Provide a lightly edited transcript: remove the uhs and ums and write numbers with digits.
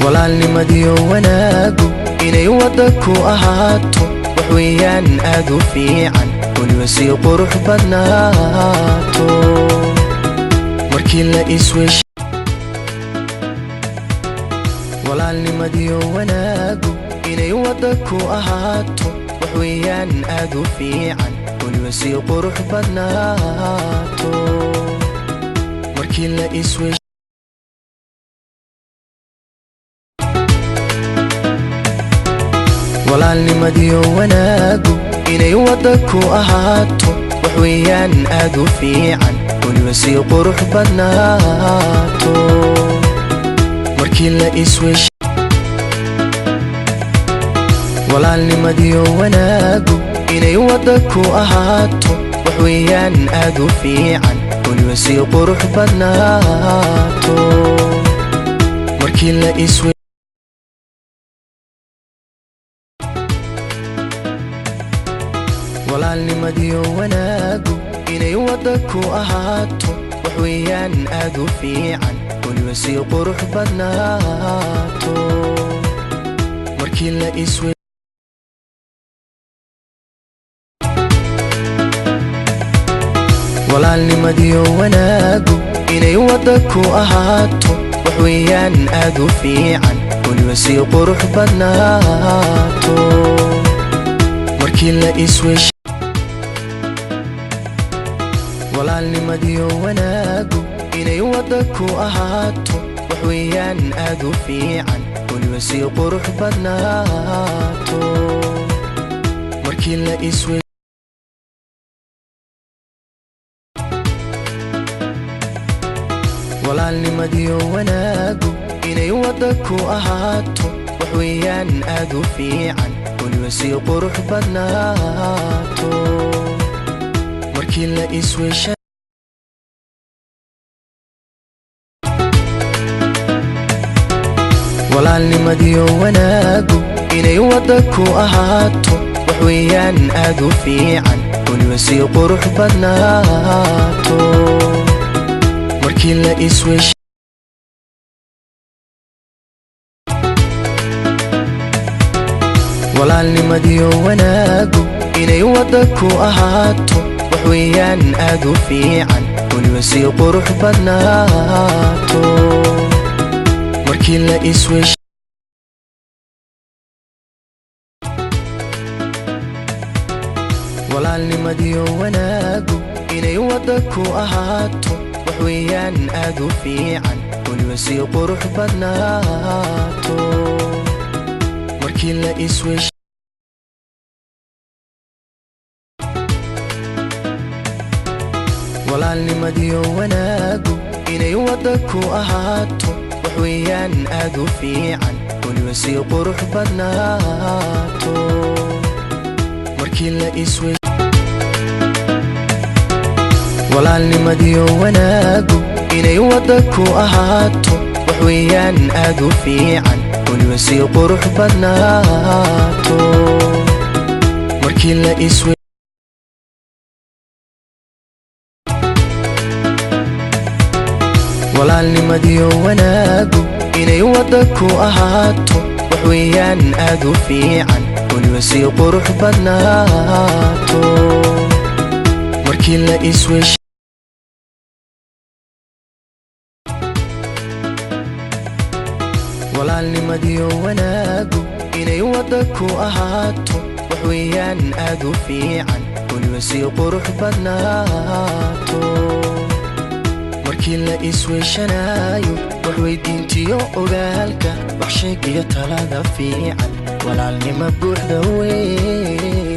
Walaalnimadiyo wanaagu inay wadda ku ahaato, wax weeyaan aad u fiican, weliba sii qurux badnaato markii la iswesh. Walaalnimadiyo wanaagu inay wadda ku ahaato, wax weeyaan aad u fiican, weliba sii qurux badnaato markii la iswesh. Walaalnimadiyo wanaagu inay wadda ku ahaato, wax weeyaan aad u fiican, weliba sii qurux badnaato markii la iswesh. Walaalnimadiyo wanaagu inay wadda ku ahaato, wax weeyaan aad u fiican, weliba sii qurux badnaato markii la iswe. Walaalnimadiyo wanaagu inay wadda ku ahaato, wax weeyaan aad u fiican, weliba sii qurux badnaato markii la iswe. Walaalnimadiyo wanaagu inay wadda ku ahaato, wax weeyaan aad u fiican, weliba sii qurux badnaato markii la iswesh. Walaalnimadiyo wanaagu inay wadda ku ahaato, wax weeyaan aad u fiican, weliba sii qurux badnaato markii la iswe. Walaalnimadiyo wanaagu inay wadda ku ahaato, wax weeyaan aad u fiican, weliba sii qurux badnaato markii la iswesha. Walaalnimadiyo wanaagu inay wadda ku ahaato, wax weeyaan aad u fiican, weliba sii qurux badnaato markii la iswesh. Walaalnimadiyo wanaagu inay wadda ku ahaato, wax weeyaan aad u fiican, weliba sii qurux badnaato markii la iswesh. Walaalnimadiyo wanaagu inay wadda ku ahaato, wax weeyaan aad u fiican, weliba sii qurux badnaato markii la iswesh. Walaalnimadiyo wanaagu inay wadda ku ahaato, wax weeyaan aad u fiican, weliba sii qurux badnaato markii la iswe. Walaalnimadiyo wanaagu inay wadda ku ahaato, wax weeyaan aad u fiican, weliba sii qurux badnaato markii la iswe. Walaalnimadiyo wanaagu inay wadda ku ahaato, wax weeyaan aad u fiican, weliba sii qurux badnaato markii la iswesh. Walaalnimadiyo wanaagu inay wadda ku ahaato, wax weeyaan aad u fiican, weliba sii qurux badnaato markii la isweeshanayo. Wax weydiintiyo ogaalka, wax sheegiyo talada fiican, walaalnimo buuxda weeye.